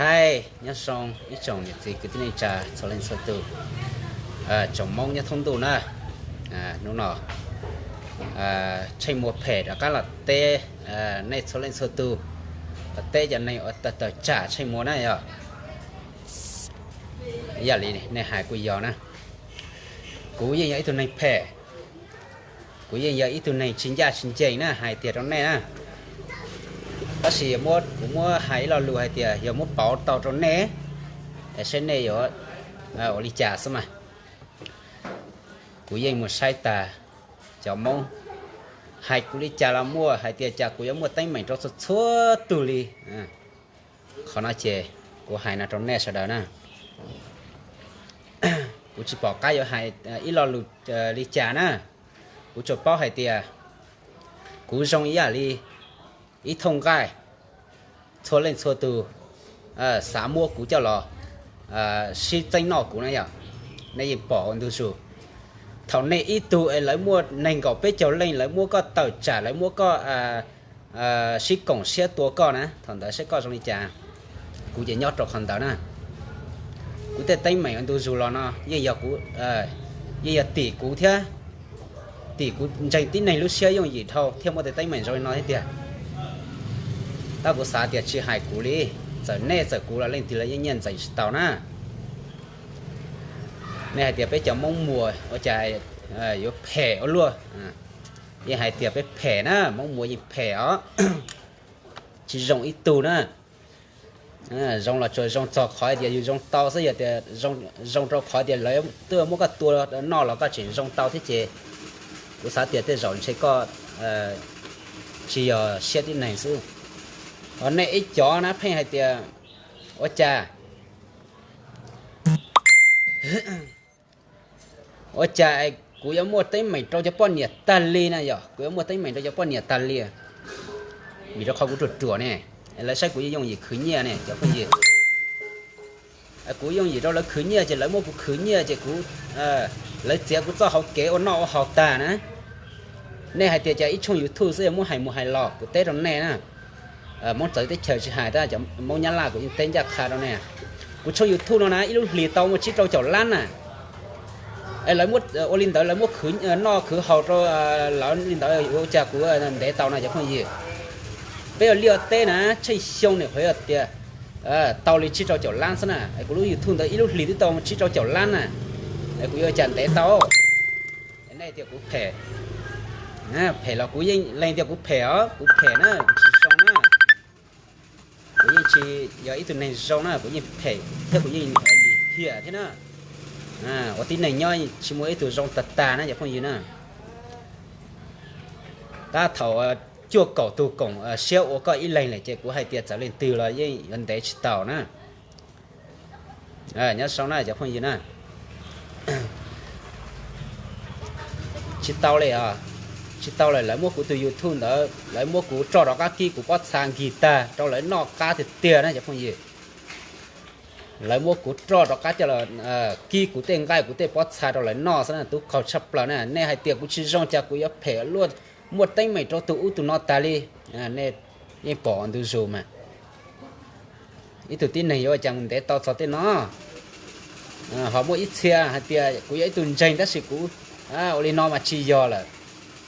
Hais nyob zoo ib tsoom niam txiv kwv tij neej tsa txhua leej txhua tus, tsoom Hmoob nyob thoob ntuj na. Hnub no Tsheej Muas phem rov qab los teb nej txhua leej txhua tus, los teb cov neeg uas tawm tsam Tsheej Muas na yog. Ib yam li nej hais kuj yog na, kuv yeej yog ib tug neeg phem, kuv yeej yog ib tug neeg tsis ncaj tsis ncees na hais tiag rau nej na. Tab sis kuv muab hais ib lo lus hais tias yog muab pauv tau rau nej, es saib nej yuav ua li cas xwb mas. Kuv yeej mus saib tas cov Hmoob hais kuv li cas los muaj, hais tias cas kuv yuav muaj teeb meem rau txhua txhua tug li. Qhov no ces kuv hais no rau nej sawv daws na. Kuv tsis pom qab yuav hais ib lo lus li cas na. Kuv tsuas paub hais tias kuv zoo ib yam li ib thooj nqaij, txhua leej txhua tus xav muab kuv coj los sib txeeb noj kuv na yom. Nej yeej pom ua ntu zus, thaum nej ib tug es lawv muaj nees nkaum peb caug leej, lawv muab koj tawm tsam, lawv muab koj sib koom siab tua koj na, thaum ntawd saib koj zoo li cas. Kuv ces nyob rau qhov ntawd na. Kuv tej teeb meem ua ntu zus los no yeej yog kuv, yeej yog tim kuv thiab, tim kuv ntseeg tib neeg lub siab yooj yim dhau thiaj muaj tej teeb meem zoo li no thiab tiag. Tab kuv xav tias tsis hais kuv li, txawm nej txawm kuv los leej twg los yeej nyiaj ntxeem tsis tau na. Nej hais tias peb cov Hmoob Muas ua cas yuav phem ua luaj, yeej hais tias peb phem na, Hmoob Muas yeej phem os, tsis zoo ib tug na. Zoo los tsuas zoo txog qhov tias yus zoo tau xwb, yog tias zoo rau qhov tias lawv twb muab koj tua noj los koj tseem zoo tau thiab ces kuv xav tias tej zaum ntshe koj tsis yog siab tib neeg xwb. Ho nej ib cov na pheej hais tias ua cas ua cas kuv yuav muaj teeb meem rau cov poj niam tag li na yom, kuv yuav muaj teeb meem rau cov poj niam tag li. Vim rau qhov kuv ruam ruam ne, lawv saib kuv yooj yim khwv nyiaj ne cov phooj ywg. Kuv yooj yim rau lawv khwv nyiaj ces lawv muab kuv khwv nyiaj ces kuv, lawv txiav kuv txoj hauv kev ua noj ua haus tag na. Nej hais tias cas ib tshooj YouTube xwb yuav muab hais mus hais los, kuv teb rau nej na. Hmoob txawv teb chaws tsis hais tab, cov Hmoob Nyab Laj kuv yeej teb ncaj qha rau nej. Kuv tshooj YouTube no na ib lub hlis tau muaj tsib rau caum lab na. Es lawv muab ua li ntawd, lawv muab khwv noj khwv haus rau lawv li ntawd, ua cas kuv ntev tau no cov phooj ywg? Peb ua liaj teb na, tsheej xyoo nim qhuav tias tau li tsib rau caum lab xwb na. Kuv lub YouTube ntawd ib lub hlis twb tau tsib rau caum lab na, kuv yuav ua cas ntev tau? Nej tias kuv phem, phem los kuv yeej lees tias kuv phem os, kuv phem na, kuv tsis zoo na. Kuv yeej tsis yog ib tug neeg zoo na, kuv yeej phem thiab kuv yeej lim hiam thiab na. Ua tib neeg nyob tsis muaj ib tug zoo tag tag na cov phooj ywg na. Tab thaum cuaj kaum tug koom siab ua koj ib leeg lawm ces kuv hais tias txawm leej twg los yeej yuav ntev tsis tau na. Nyob zoo na cov phooj ywg na. Tsis tau li os, tsis tau lawm, lawv muab kuv tus YouTube ntawd, lawv muab kuv roj rov qab kib kuv pob txha nkig tag rau lawv noj qab tiag tiag na cov phooj ywg. Lawv muab kuv roj rov qab coj los kib kuv tej nqaij kuv tej pob txha rau lawv noj xwb na, tub qaug tshaj plaws na. Nej hais tias kuv tsis zoo cas kuv yuav phem luaj, muaj teeb meem rau tus ub tus no tas li. Nej yeej pom ua ntu zus mas. Ib tug tib neeg yuav ua cas mus ntev tau txog tej no? Ho muaj ib txhia hais tias kuv yog ib tug ntseeg tab sis kuv ua li no mas tsis yog lawm.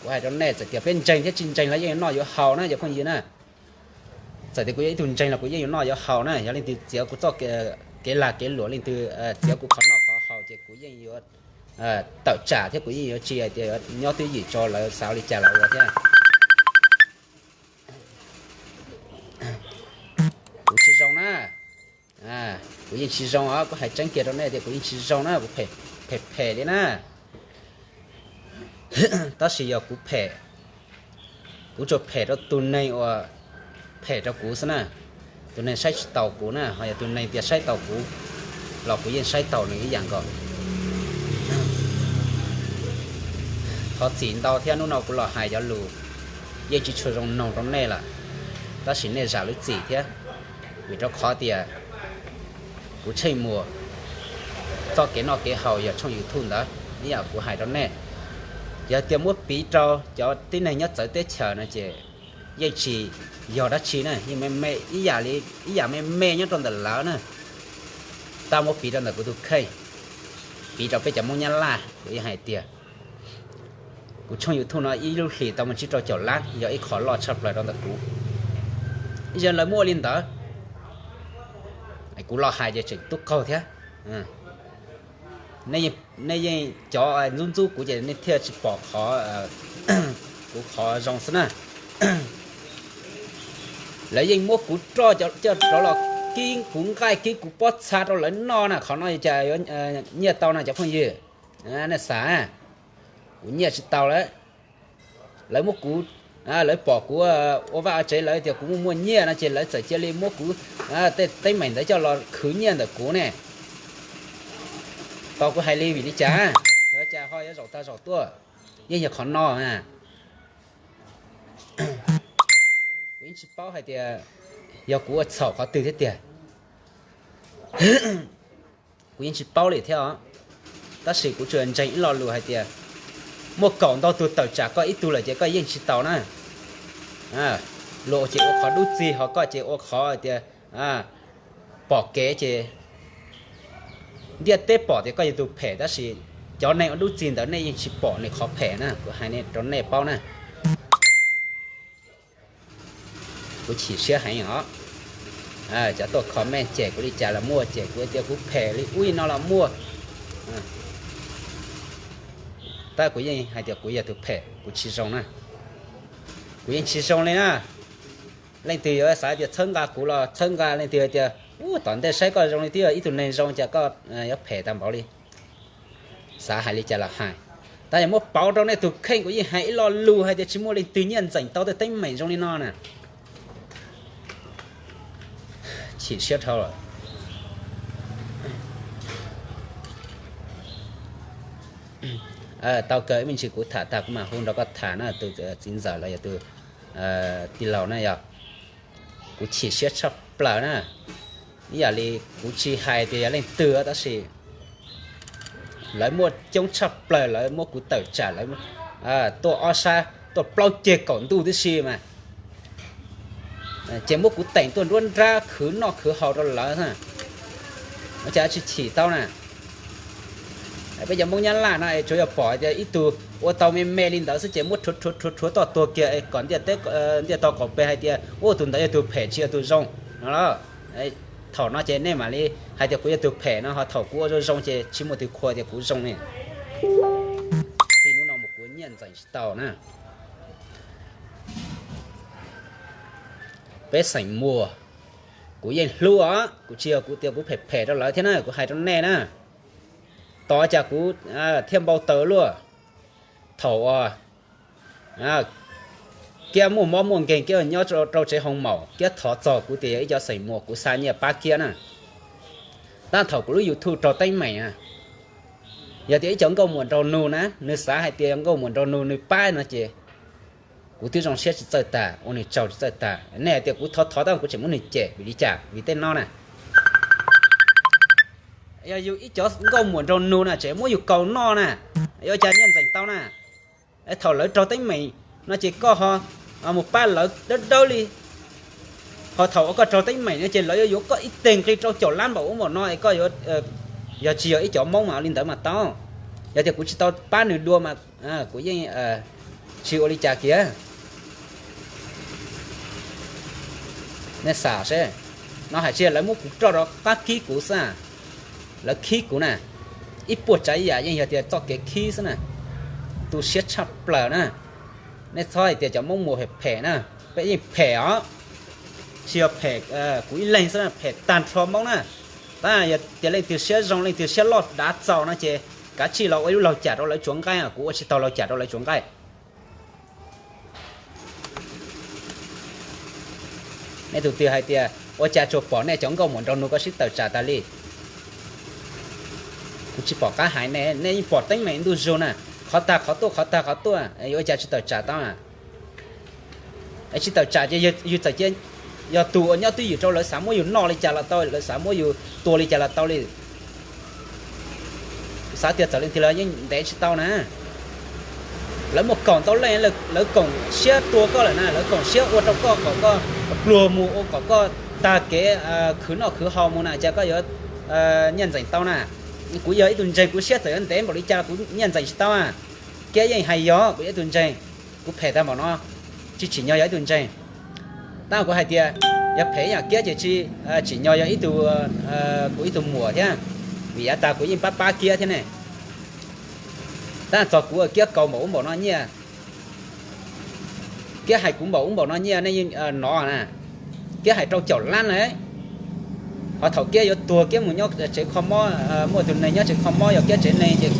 Kuv hais rau nej, txawm tias peb ntseeg thiab tsis ntseeg los yeej yuav noj yuav haus na cov phooj ywg na. Txawm tias kuv yog ib tug ntseeg los kuv yeej yuav noj yuav haus na. Yog leej twg txiav kuv txoj kev lag kev luam, leej twg txiav kuv qhov noj qhov haus ces kuv yeej yuav tawm tsam thiab kuv yeej yuav tsis hais tias nyob twj ywm tso lawv xav li cas los ua thiab. Kuv tsis zoo na. Kuv yeej tsis zoo os, kuv hais tseeb kiag rau nej tias kuv yeej tsis zoo na, kuv phem li na. Tab sis yog kuv phem, kuv tsuas phem rau tus neeg uas phem rau kuv xwb na. Tus neeg saib tsis taus kuv na, ho yog tus neeg tias saib taus kuv los kuv yeej saib taus nws ib yam nkaus. Thov txim ntau thiab, hnub no kuv los hais cov lus yeej tsis tshua zoo noog rau nej lawm, tab sis nej zam lub txim thiab, vim rau qhov tias kuv Tsheej Muas txoj kev noj kev haus yog tshooj YouTube ntawd, ib yam kuv hais rau nej. Yog tias muab piv rau cov tib neeg nyob txawv teb chaws no ces yeej tsis yog dab tsi na, yeej me me ib yam li, ib yam me me nyob rau ntawm lawv na. Tau muab piv rau ntawm kuv tus kheej, piv rau peb cov Hmoob Nyab Laj, kuv yeej hais tias kuv tshooj YouTube no ib lub hlis tau mus tsib rau caum lab, yog ib qho loj tshaj plaws rau ntawm kuv. Ib zaug lawv muab ua li ntawd, kuv los hais ces tseem tub qaug thiab. Nej yeej cov ntxub ntxub kuv ces nej thiaj tsis pom qhov, kuv qhov zoo xwb na. Lawv yeej muab kuv roj coj rov los kib kuv nqaij kib kuv pob txha rau lawv noj na, qhov no cas yuav nyiaj tau no cov phooj ywg? Nej xav, kuv nyiaj tsis tau lawm. Lawv muab kuv, lawv pom kuv ua vaj ua tsev, lawv tias kuv muaj muaj nyiaj no ces lawv txawm cia li muab kuv tej teeb meem ntawd coj los khwv nyiaj ntawm kuv ne. Tau kuv hais li vim li cas, yog cas ho yuav zaum tag zaum tuaj? Yeej yog qhov no. Kuv yeej tsis paub hais tias yog kuv ua txhaum qhov twg thiab tiag. Kuv yeej tsis paub li thiab os. Tab sis kuv tsuas ntseeg ib lo lus hais tias muaj kaum ntau tus tawm tsam koj ib tug lawm ces koj yeej tsis tau na. Luag ces ua qhov dub txig, ho koj ces ua qhov tias pom kev ces ntiaj teb pom tias koj yog tus phem, tab sis cov neeg ua dub txig ntawd nej yeej tsis pom nws qhov phem na, kuv hais rau nej paub na. Kuv chim siab heev os. Cov tuaj comment cem kuv li cas los muaj, cem kuv tias kuv phem li ub li no los muaj. Tab kuv yeej hais tias kuv yog tus phem, kuv tsis zoo na. Kuv yeej tsis zoo li na. Leej twg yuav xav tias txhawb nqa kuv los txhawb nqa, leej twg tias ub tom ntej saib koj zoo li twb yog ib tug neeg zoo, cas koj yuav phem tag npaum li. Xav hais li cas los hais, tab yog muab pauv rau nej tus kheej, kuv yeej hais ib lo lus hais tias tsis muaj leej twg nyiaj ntxeem tau tej teeb meem zoo li no na. Chim siab dhau lawm. Tau kawg, ib me ntsis kuv tham tag kuv mam hu nrog koj tham na, tus txiv ntxawm los yog tus tij laug na yog. Kuv chim siab tshaj plaws na. Ib yam li kuv tsis hais tias yog leej twg tab sis lawv muaj coob tshaj plaws, lawv muab kuv tawm tsam, lawv tuaj ob sab, tuaj plaub ceg kaum ntuj tib si mas, ces muab kuv teem tuaj nruab nrab khwv noj khwv haus rau lawv. Ua cas tsis chim tau na? Peb cov Hmoob Nyab Laj no es tsuas yog pom tias ib tug ua tau me me li ntawd xwb ces muab rhuav rhuav rhuav rhuav toj tuag kiag es kom ntiaj teb, ntiaj teb qaum pem hais tias ua tus ntawd yog tus phem tsis yog tus zoo no los. Thaum no ces nej mam li hais tias kuv yog tus phem no, ho thaum kuv ua zoo zoo ces tsis muaj tus qhuas tias kuv zoo ne. Txij hnub no mus kuv nyiaj ntxeem tsis tau na. Peb xeem Muas, kuv yeej hlub os, kuv tsis yog kuv tias kuv phem phem rau lawv thiab na, kuv hais rau nej na. Tos cas kuv thiaj npau taws luaj. Thaum uas Kiab muaj mob muaj nkeeg, Kiab nyob rau tsev hoo maum, Kiab thov txog kuv tias yog ib cov xeem Muas kuv xa nyiaj pab Kiab na. Tab thaum kuv lub YouTube raug teeb meem, yog tias ib cov nkauj muam nraug nus na, nws xav hais tias nkauj muam nraug nus nws pab no ces kuv twb zoo siab tsis txawj tas, ua nws tsaug tsis txawj tas. Nej hais tias kuv thov thov tab kuv tseem muab nws cem vim li cas? Vim tej no na. Yog yus ib cov nkauj muam nraug nus na tseem muab yus kaus noj na, yuav ua cas nyiaj ntxeem tau na. Thaum lawv raug teeb meem no ces koj ho mus pab lawv dawb dawb li. Ho thaum uas koj raug teeb meem no ces lawv yuav yuav koj ib teg nqi rau caum lab npaum ub npaum no es koj yuav, yog tsis yog ib cov Hmoob mas ua li ntawd mas tau. Yog tias kuv tsis tau pab nws dua mas kuv yeej tsis ua li cas kiag. Nej xav seb, no hais tias lawv muab kuv roj rov qab khib kuv xwb, lawv khib kuv na, ib puas tsav yam yeej yog tias txoj kev khib xwb na. Tu siab tshaj plaws na. Nej txhob hais tias cov Hmoob Muas phem phem na, peb yeej phem os. Tsis yog phem kuv ib leeg xwb na, phem tag nrho Hmoob na. Tab yog tias leej twg siab zoo, leej twg siab loj dav txaus no ces kav tsij los ua ib lub laug cam rau lawv tsuav nqaij, kuv ua tsis tau laug cam rau lawv tsuav nqaij. Nej tus twg hais tias ua cas tsuas pom nej cov nkauj muam nraug nus koj sib tawm tsam tas li? Kuv tsis pom qab hais nej, nej yeej pom teeb meem ntuj zug na, qhov tag qhov tuaj qhov tag qhov tuaj, yuav ua cas tsis tawm tsam tau na? Es tsis tawm tsam ces yus txawm cia, yog tus uas nyob twj ywm rau lawv xav muab yus noj li cas los tau, lawv xav muab yus tua li cas los tau li. Xav tias txawm leej twg los yeej ntev tsis tau na. Lawv muaj kaum ntau leej, lawv koom siab tua koj lawm na, lawv koom siab ua rau koj kom koj pluag mus, ua kom koj tag kev khwv noj khwv haus mus na, cas koj yuav nyiaj ntxeem tau na? Kuv yog ib tug ntseeg, kuv siab txawm yuav ntev npaum li cas los kuv nyiaj ntxeem tsis tau a. Kiab yeej hais yog kuv yog ib tug ntseeg, kuv phem tag npaum no, tsis tsim nyog yog ib tug ntseeg. Tab kuv hais tias yog phem ib yam Kiab ces tsis tsim nyog yog ib tug, kuv ib tug muam thiab, vim yav tas kuv yeej pab pab Kiab thiab ne. Tab txog kuv ua Kiab kaus npaum ub npaum no nyiaj, Kiab hais kuv npaum ub npaum no nyiaj nej yeej hnov na. Kiab hais rau caum lab na. Ho thaum Kiab yuav tuag Kiab mus nyob tsev kho mob, muaj tus neeg nyob tsev kho mob yog Kiab tsev neeg ces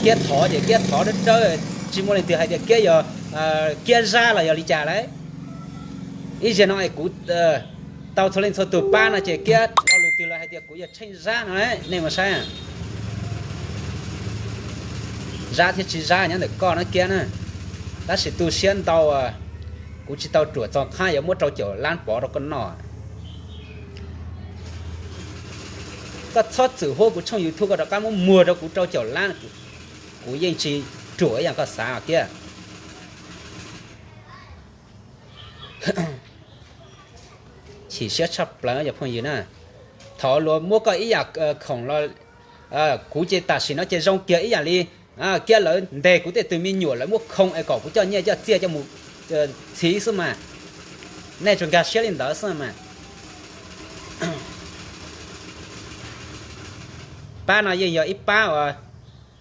Kiab thov ces Kiab thov dawb dawb, tsis muaj leej twg hais tias Kiab yog Kiab Zab los yog li cas lauj. Ib zaug no es kuv tau txhua leej txhua tus pab no ces Kiab lo lus twg los hais tias kuv yog Tsheej Zab no, nej mus saib. Zab thiab tsis Zab nyob ntawm koj no Kiab na. Tab sis tu siab ntau, kuv tsis tau ruam txog qhab yuav muab rau caum lab pov rau koj noj. Koj txhob txwm huab kuv tshooj YouTube koj rov qab muab muag rau kuv rau caum lab, kuv yeej tsis ruam ib yam koj xav Kiab. Chim siab tshaj plaws cov phooj ywg na. Thaum luag muab koj ib yam khoom los, kuv ces tam sim no ces zoo kiag ib yam li Kiab lawv ntes kuv tej tus me nyuam lawv muab khoo es kom kuv coj nyiaj coj txiaj coj mus txhiv xwb mas. Nej tsuas nkag siab li ntawd xwb mas. Pab no yeej yog ib pab uas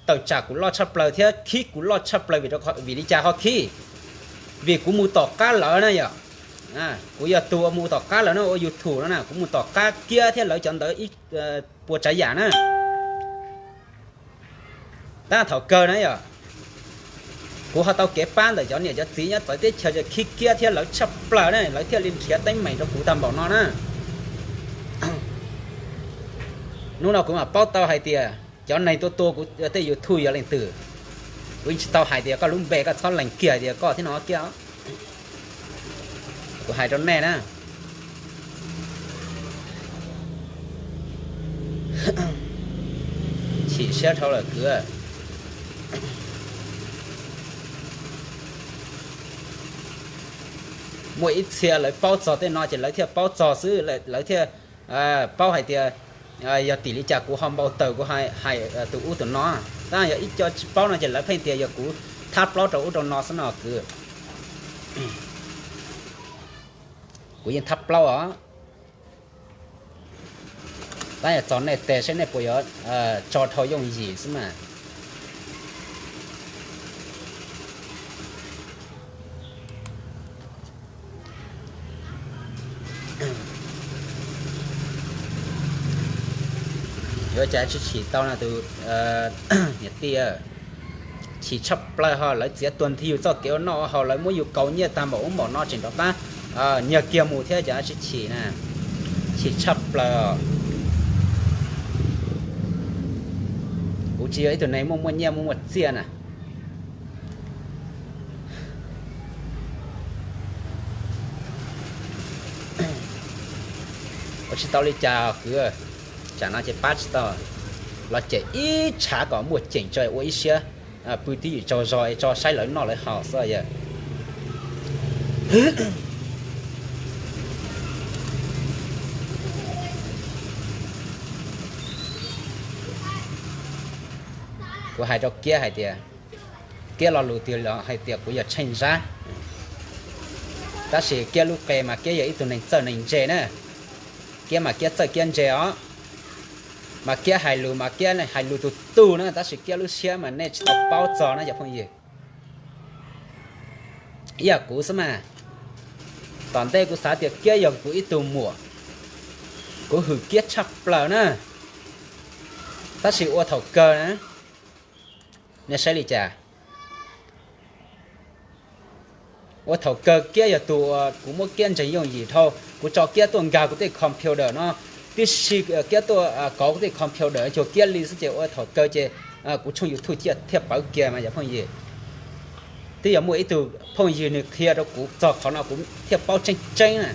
tawm tsam kuv loj tshaj plaws thiab khib kuv loj tshaj plaws. Vim li cas ho khib? Vim kuv mus tom qab lawv na yom. Kuv yog tus uas mus tom qab lawv na, ua YouTube no na, kuv mus tom qab Kiab thiab lawv cov ntawd ib puas tsav yam na. Tab thaum kawg na yom, kuv ho tau kev pab ntawm cov niam cov txiv nyob txawv teb chaws ces khib Kiab thiab lawv tshaj plaws na, lawv thiaj li nrhiav teeb meem rau kuv tag npaum no na. Hnub no kuv mam paub tau hais tias cov neeg tuaj tua kuv tej YouTube yog leej twg. Kuv yeej tsis tau hais tias koj lub npe, koj txhob lees kiag tias koj thiab no Kiab. Kuv hais rau nej na, chim siab dhau lawm kwv. Muaj ib txhia lawv paub txog tej no ces lawv thiaj paub txog xwb, lawv thiaj paub hais tias yog tim li cas kuv ho npau taws kuv hais tus ub tus no. Tab yog ib co tsis paub no ces lawv pheej tias yog kuv thab plaub rau ub rau no xwb no kwv. Kuv yeej thab plaub os. Tab yog txog nej tes seb nej puas yuav tso dhau yooj yim xwb mas. Yuav cas tsis chim tau no tus niam tij. Chim tshaj plaws ho lawv txiav tuag nthi yus txoj kev ua noj ua haus, lawv muab yus kaus nyiaj tag npaum ub npaum no tseem rov qab nyiag kiag mus thiab cas tsis chim na. Chim tshaj plaws os. Kuv tsis yog ib tug neeg muaj muaj nyiaj muaj muaj txiaj na. Ua tsis tau li cas kwv, tsam no ces pab tsis tau. Los cem ib tshav kom muaj ceem tso ua ib siab pw twj ywm tsaug zog es tso saib lawv noj lawv haus xwb yog. Kuv hais rau Kiab hais tias, Kiab lo lus twg los hais tias kuv yog Tsheej Zab. Tab sis Kiab lub qe mas Kiab yog ib tug neeg txawj neeg ntse na. Kiab mas Kiab txawj Kiab ntse os. Mas Kiab hais lus mas Kiab hais lus tus tug na, tab sis Kiab lub siab mas nej tsis tau paub txog na cov phooj ywg. Ib yam kuv xwb mas, tom ntej kuv xav tias Kiab yog kuv ib tug muam, kuv hwm Kiab tshaj plaws na. Tab sis ua thaum kawg na, nej saib li cas? Ua thaum kawg Kiab yog tus uas kuv muab Kiab ntseeg yooj yim dhau, kuv tso Kiab tuaj nkag kuv tej computer no, tib si Kiab tuaj kov kuv tej computer cuag Kiab li xwb ces ua thaum kawg ces kuv tshooj YouTube thiaj pawv kiag mas cov phooj ywg. Twb yog muaj ib tug phooj ywg nws qhia rau kuv txog qhov no kuv thiaj paub tseeb tseeb na.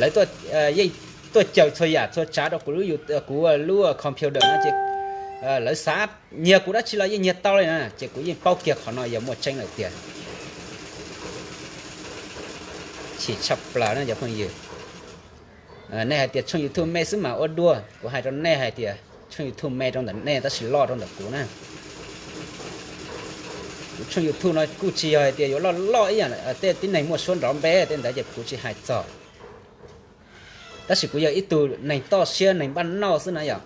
Lawv yeej tuaj caw txhua yam txhua tsav rau kuv lub, kuv lub computer no ces lawv xav nyiag kuv dab tsi los yeej nyiag tau li na, ces kuv yeej paub kiag qhov no yog muaj tseeb lawm tiag. Chim tshaj plaws na cov phooj ywg. Nej hais tias tshooj YouTube me xwb mas ua dua, kuv hais rau nej hais tias tshooj YouTube me rau ntawm nej tab sis loj rau ntawm kuv na. Kuv tshooj YouTube no kuj tsis yog hais tias yuav loj loj ib yam tej tib neeg muaj suab nrov npe tej ntawd ces kuv tsis hais txog. Tab sis kuv yog ib tug neeg toj siab neeg npaj noj xwb na yom.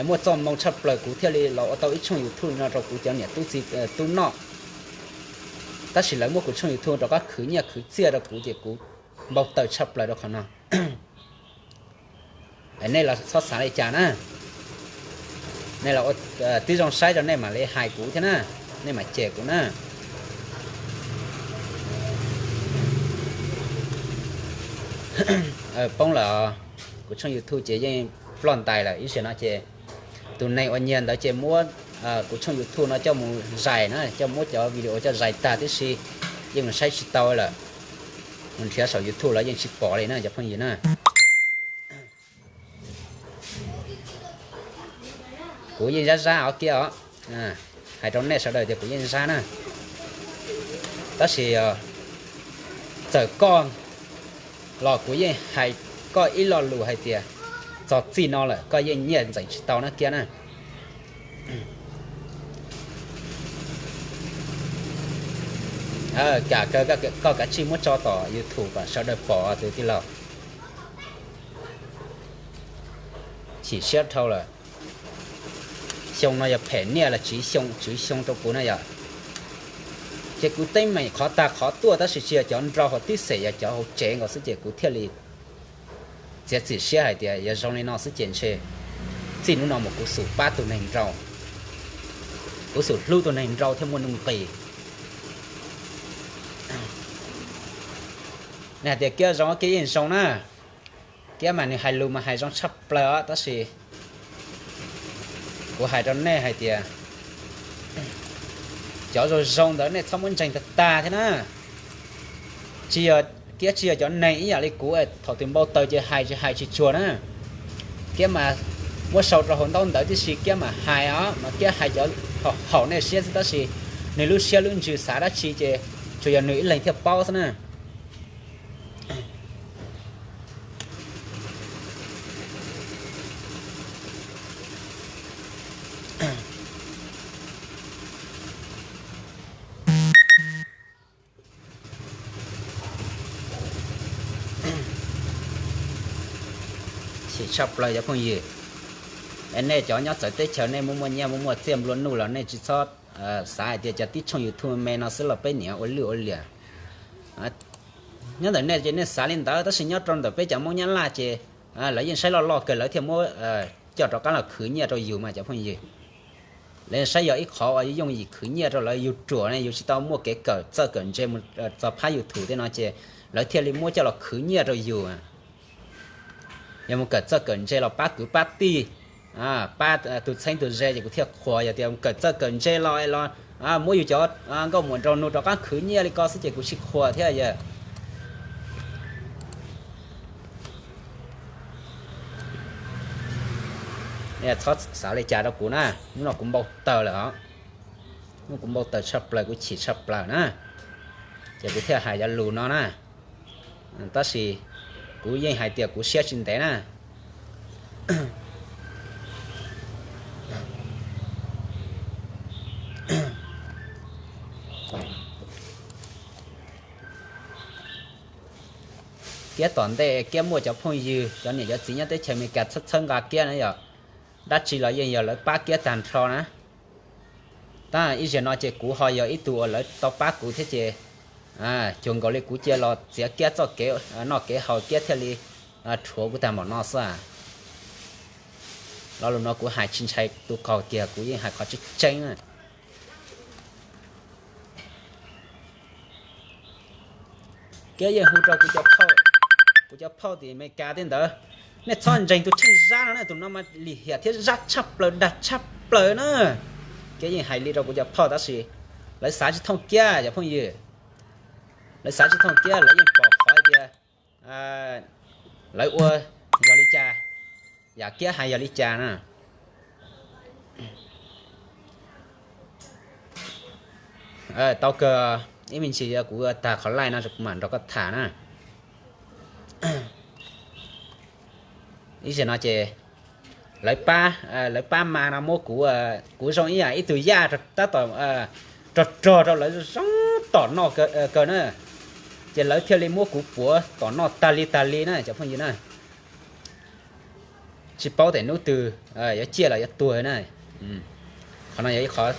Muaj txoj moo tshaj plaws kuv thiaj li los ua tau ib tshooj YouTube no rau kuv cov niam tub txiv tub noj. Tab sis lawv muab kuv tshooj YouTube rov qab khwv nyiaj khwv txiaj rau kuv ces kuv npau taws tshaj plaws rau qhov no. Nej los txhob xav li cas na. Nej los ua tib zoo saib rau nej mam li hais kuv thiab na, nej mam cem kuv na. Poob lawm, kuv tshooj YouTube ces yeej ploj ntais lawm ib zaug no ces tus neeg uas nyiag ntawd ces muab kuv tshooj YouTube no coj mus zais na, coj muab cov video coj zais tag tib si, yeej mus saib tsis tau lawm. Mus nrhiav saum YouTube los yeej tsis pom li na cov phooj ywg na. Kuv yeej zab zab os kiag os, hais rau nej sawv daws tias kuv yeej zab na. Tab sis txawm koj los kuv yeej hais koj ib lo lus hais tias txog txij no lawm koj yeej nyiaj ntxeem tsis tau na kiag na. Kam kawg koj kav tsij muab tso tom YouTube kom sawv daws pom tus tij laug. Chim siab dhau lawm. Xyoo no yog phem niaj los tsiv xyoo tsiv xyoo rau kuv na yom. Ces kuv teeb meem qhov tag qhov tuaj tab sis tsis yog cov nraug hauv tib xeem, yog cov hauv tsev nkaus xwb ces kuv thiaj li txiav txim siab hais tias yog zoo li no xwb ces ntshe txij hnub no mus kuv xub pab tus neeg nraug, kuv xub hlub tus neeg nraug thiaj muaj nuj nqis. Nej hais tias Kiab zoo, Kiab yeej zoo na. Kiab mas nws hais lus mas hais zoo tshaj plaws os, tab sis kuv hais rau nej hais tias cov zoo zoo ntawd nej txhob muab ntseeg tag tag thiab na. Tsis yog, Kiab tsis yog cov neeg ib yam li kuv thaum twg npau taws ces hais tsis hais tsis tsuag na. Kiab mas muab sau rau hauv ntaub ntawv tib si Kiab mas hais os, mas Kiab hais cov haum nej siab xwb tab sis nws lub siab lub ntsws xav dab tsi ces tsuas yog nws ib leeg thiaj paub xwb na. Chim tshaj plaws cov phooj ywg. Es nej cov nyob txawv teb chaws nej muaj muaj nyiaj muaj muaj txiaj nplua nuj los nej tsis txhob xav hais tias cov tib tshooj YouTube me no xwb los peb niam ua lwj ua liam. Nyob ntawm nej ces nej xav li ntawd tab sis nyob rau ntawm peb cov Hmoob Nyab Laj ces lawv yeej saib loj loj kawg lawv thiaj muab coj rov qab los khwv nyiaj rau yus mas cov phooj ywg. Lawv saib yog ib qhov uas yooj yim khwv nyiaj rau lawv, yus ruam ne yus tsis tau muaj kev kawm txawj kawm ntse mus txog phab YouTube tej no ces lawv thiaj li muab coj los khwv nyiaj rau yus. Yog mus kawm txawj kawm ntse los pab kwv pab tij, pab tus txheeb tus ze ces kuv thiaj qhuas. Yog tias mus kawm txawj kawm ntse los los muab yus cov nkauj muam nraug nug rov qab khwv nyiaj li ko xwb ces kuv tsis qhuas thiab yog. Txhob xav li cas rau kuv na, hnub no kuv npau taws lawm os. Hnub kuv npau taws tshaj plaws, kuv chim tshaj plaws na, ces kuv thiaj hais cov lus no na. Tab sis kuv yeej hais tias kuv siab tsis ntev na. Kiab tom ntej Kiab muaj cov phooj ywg cov niam cov txiv nyob teb chaws Amelikas txhawb txhawb nqa Kiab na yom. Dab tsi los yeej yog lawv pab Kiab tag nrho na. Tab ib zaug no ces kuv ho yog ib tug uas lawv tau pab kuv thiab ces cuag nkaus li kuv cia los txiav Kiab txoj kev noj kev haus Kiab thiaj li rhuav kuv tag npaum no xwb. Lo lus no kuv hais tsis ntshai tus qaug kiag, kuv yeej hais qhov tseeb tseeb na. Kiab yeej hu rau kuv cov phauj, kuv cov phauj tim Amelikas tej ntawd, nej txhob ntseeg tus Tsheej Zab no na, tus no mas lim hiam thiab zab tshaj plaws dag tshaj plaws na. Kiab yeej hais li rau kuv cov phauj tab sis lawv xav tsis thooj Kiab cov phooj ywg. Lawv xav tsis thooj Kiab, lawv yeej pom qhov tias lawv ua yog li cas, yam Kiab hais yog li cas na. Tau kawg, ib me ntsis kuv tag qhov live no kuv mam nrog koj tham na. Ib zaug no ces lawv pab, lawv pab mas no muab kuv, kuv zoo ib yam ib tug yaj tab tom rog rog rau lawv zoo tom noj kawg na. Ces lawv thiaj li muab kuv puav tom noj tag li tag li na cov phooj ywg na. Tsis paub tias hnub twg yuav ciaj los yuav tuag na. Qhov no yog ib qhov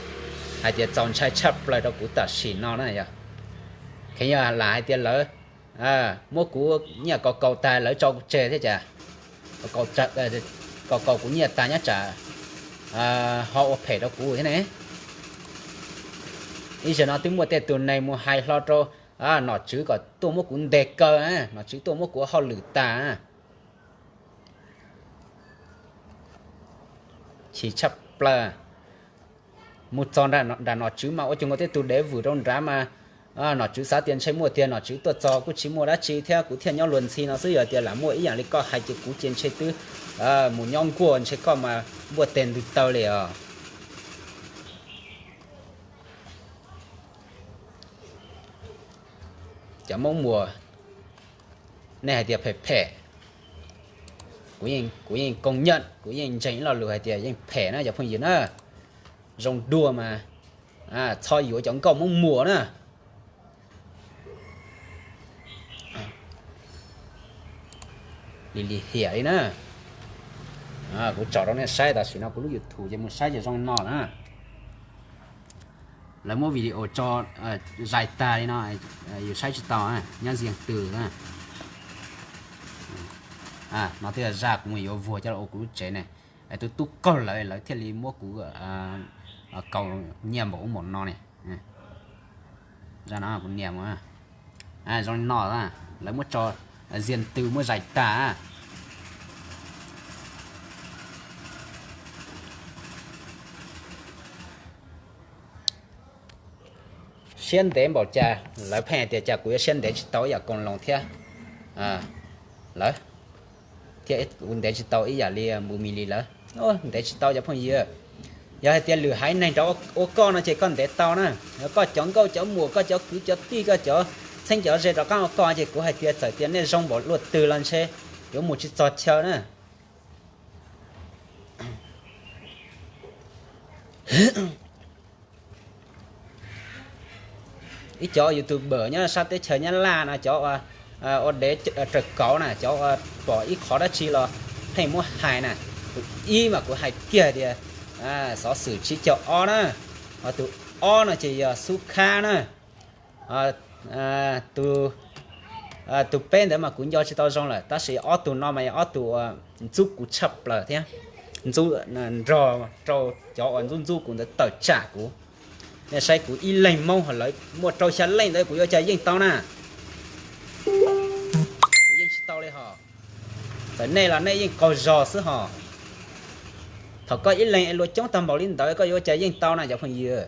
hais tias txaus ntshai tshaj plaws rau kuv tam sim no na yog. Kheev yog lam hais tias lawv muab kuv nyiaj kaus kaus tag lawv tso kuv tseg thiab cas, kaus kaus kuv nyiaj tag nyob tsam ho ua phem rau kuv thiab ne. Ib zaug no twb muaj tej tus neeg mus hais hlo rau nom tswv kom tuaj muab kuv ntes kaw, nom tswv tuaj muab kuv hauj lwm tag. Chim tshaj plaws. Mus txog nram nom tswv mas ua cuag nkaus tej tus dev vwm rau nrad mas nom tswv xav tias ntshe muaj tiag, nom tswv tuaj txog kuj tsis muaj dab tsi thiab kuv thiaj nyob luag ntxhi no xwb. Yog tias lam muaj ib yam li koj hais ces kuv ces ntshe twb mus nyob nkuaj ntshe koj mas npuaj teg ntws taw li os. Cov Hmoob Muas, nej hais tias phem phem, kuv yeej koo nyaj, kuv yeej ntseeg ib lo lus hais tias yeej phem na cov phooj ywg na. Zoo dua mas txhob yuav cov nkauj Hmoob Muas na. Li lim hiam li na. Kuv tsom rau nej saib, tam sim no kuv lub YouTube ces mus saib ces zoo no na. Lawv muab video tso zais tag li no, yus saib tsis tau, nyob ntsiag twg. No twb yog zaj kuv mus yuav vuag coj los ua kuv lub tsev ne. Tus tub qaug lawv, lawv thiaj li muab kuv kaus nyiaj npaum ub npaum no ne. Zaj no kuv nias mus, zoo li no, lawv muab tso ntsiag twg muab zais tag. Siab ntev npaum cas lawv pheej hais tias cas kuv yuav siab ntev tsis tau ib yam Koos Loos thiab lawv, thiab kuv ntev tsis tau ib yam li Npus Mis Lis lawv. Ntev tsis tau cov phooj ywg. Yog hais tias lwm haiv neeg rov ua koj no ces koj ntev tau na. Koj cov nkauj cov muam, koj cov kwv cov tij, koj cov txheeb cov ze rov qab ua koj ces kuv hais tias txawm tias nej zoo npaum luaj twg los ntshe yuav mus tsis txog chaw na. Ib cov YouTuber nyob sab teb chaws Nyab Laj no, cov ua dev raws kauv na, cov pom ib qhov dab tsi los pheej muab hais na. Tus ib mas kuv hais kiag tias Xov Xwm Tsib Caug Ob na, ho tus ob no ces yog Xub Khab na. Tus peb ntawd mas kuv nco tsis tau zoo lawm, tab sis ob tug no mas yog ob tug ntxub kuv tshaj plaws thiab, nrog rau cov uas ntxub ntxub kuv ntawd tawm tsam kuv. Nej saib kuv ib leeg Hmoob ho lawv muaj rau xya leej ntawd kuv yuav cas yeej tau na. Kuv yeej tsis tau li hos. Txawm nej los nej yeej qaug zog xwb hos. Thaum koj ib leeg es luag coob tag npaum li ntawd koj yuav cas yeej tau na cov phooj ywg.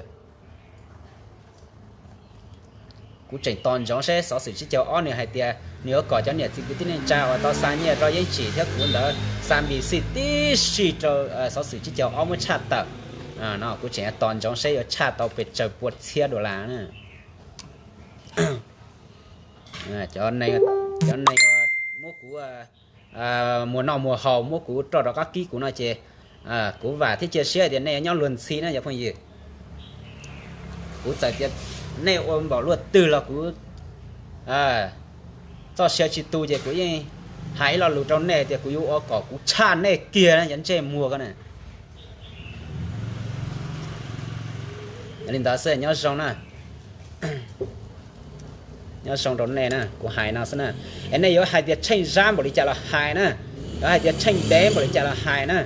Kuv tseem tos ntsoov seb Xov Xwm Tsib Caug Ob nws hais tias nws yuav kom cov niam txiv kwv tij neej tsa uas tau xa nyiaj rau Yeeb Tsim thiab kuv ntawd xa npis xij tib si rau Xov Xwm Tsib Caug Ob muab tshaj tawm. No kuv tseem tos ntsoov seb yuav tshaj tau pes tsawg pua txhiab dollar na. Cov neeg, cov neeg muab kuv muag noj muag haus, muab kuv roj rov qab kib kuv no ces kuv vam thiab cia siab tias nej yuav nyob luag ntxhi na cov phooj ywg. Kuv txawm tias nej ua npaum luaj twg los kuv txoj sia tsis tu ces kuv yeej hais ib lo lus rau nej tias kuv yuav ua kom kuv tshaj nej kiag na cov ntsej muag ko na. Yog li ntawd xwb nyob zoo na. Nyob zoo rau nej na, kuv hais no xwb na. Es nej yuav hais tias Tsheej Zab npaum li cas los hais na, yuav hais tias Tsheej Dev npaum li cas los hais na.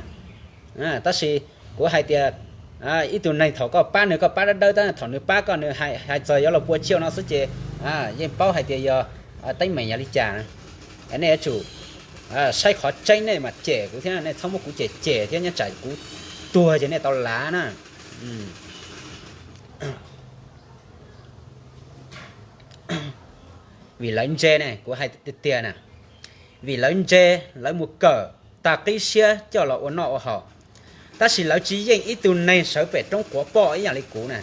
Tab sis kuv hais tias ib tug neeg thaum koj pab nws koj pab dawb dawb tab, thaum nws pab koj nws hais txog yuav luag pua chiaj no xwb ces yeej paub hais tias yog teeb meem yog li cas. Es nej yuav tsum saib qhov tseeb nej mam cem kuv thiab, nej txhob muab kuv cem cem thiab nyob tsam kuv tuag ces nej tau lav na. Vim lawv ntse ne, kuv hais tiag tiag na, vim lawv ntse, lawv mus kawm tag qib siab coj los ua noj ua haus. Tab sis lawv tsis yeej ib tug neeg sawv pem roob quav poj ib yam li kuv na.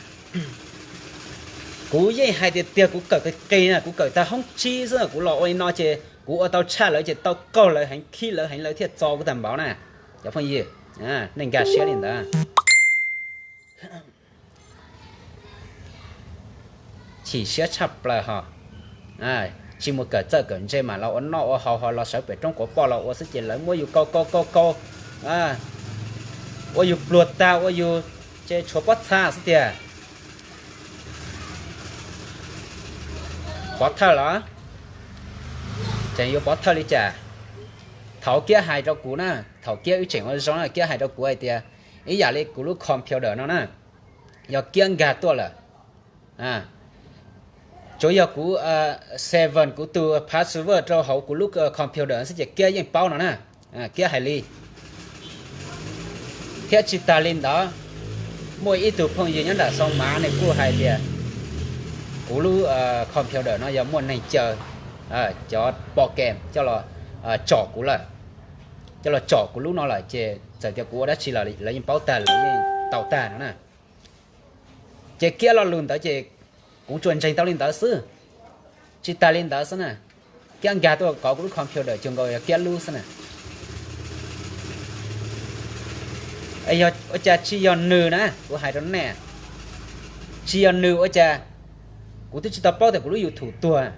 Kuv yeej hais tiag tiag, kuv kawm qis qis na, kuv kawm tag hoob tsib xwb, kuv los ua li no ces kuv ua tau tshaj lawv ces tau qaug lawv heev, khib lawv heev, lawv thiaj txo kuv tag npaum na. Cov phooj ywg, nej nkag siab li ntawd. Chim siab tshaj plaws ho. Tsis mus kawm txawj kawm ntse mas los ua noj ua haus ho los sawv pem roob quav poj los ua xwb ces lawv muab yus kaus kaus kaus kaus, ua yus pluag tag, ua yus ces tshuav pob txha xwb tiag. Pov thawj los? Tseem yuav pov thawj li cas? Thaum Kiab hais rau kuv na, thaum Kiab wb tseem ua zoo na, Kiab hais rau kuv hais tias ib yam li kuv lub computer no na, yog Kiab nkag tuaj lawm, tsuas yog kuv seven kuv tus password rau hauv kuv lub computer xwb ces Kiab yeej paub no na. Kiab hais li. Thiab tsis tas li ntawd, muaj ib tug phooj ywg nyob nram Xoo Mav nws kuj hais tias kuv lub computer no yog muaj neeg caw cov pom kem coj los tsom kuv lawm, coj los tsom kuv lub no lawm ces txawm tias kuv ua dab tsi los lawv yeej paub tag, lawv yeej tau tag no na. Ces Kiab lo lus ntawd ces kuv tsuas ntseeg tau li ntawd xwb. Tsis tas li ntawd xwb na, Kiab nkag tuaj kov kuv lub computer cuag nkaus yog Kiab lub xwb na. Yog ua cas tsis yog nws na, kuv hais rau nej, tsis yog nws ua cas kuv twb tsis tau paub tias kuv lub YouTube tuag.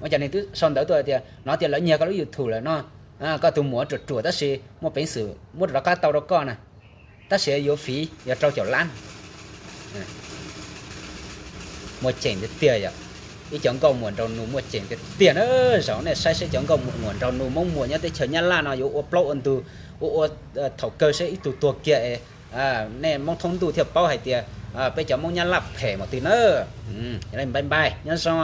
Ua cas nws twb sau ntawv tuaj tias no tias lawv nyiag koj lub YouTube lawm no, koj tus muam ruam ruam tab sis muaj peev xwm muab rov qab tau rau koj na, tab sis yuav fiv yog rau caum lab. Muaj ceem tiag tiag yom. Ib cov nkauj muam nraug nus muaj ceem tiag tiag na. Zaum nej saib seb cov nkauj muam nraug nus Hmoob muam nyob teb chaws Nyab Laj no yuav ua plaub ua ntug, ua ua thaum kawg seb ib tug tuag kiag es nej Hmoob thoob ntuj thiaj paub hais tias peb cov Hmoob Nyab Laj phem npaum twg na. Npaj npaj nyob zoo.